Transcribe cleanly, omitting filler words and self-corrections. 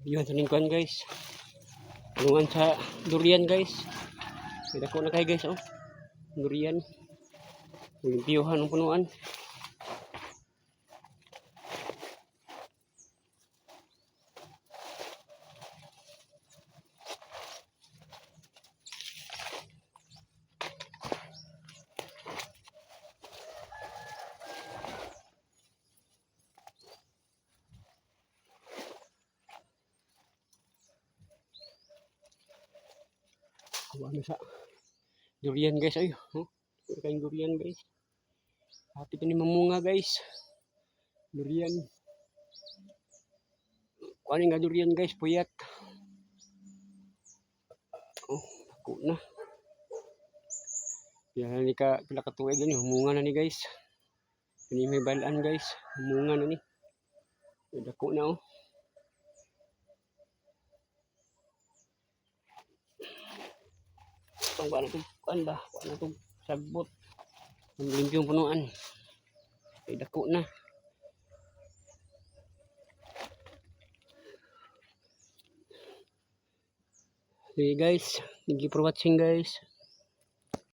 Yun sa kuan, guys. Punuan sa durian, guys. May dako na kay, guys, oh. Durian. Limpyuhan ang punuan. Kuha na sa durian, guys, ay. Oh. Dako na kayong durian, guys. Hapit na ni mamunga, guys. Durian. Kuha nga durian, guys, puyat. Oh, dako na. Pila ni ka pila ka tuig ani humunga na ni, guys. Kani may balaan, guys, humunga na ni. Dako na, oh. Pang kuha na itong kuan ba? Kuha na itong sagbot. Ang limpyong punuan. Ay, dako na. Sige, guys, thank you for watching, guys.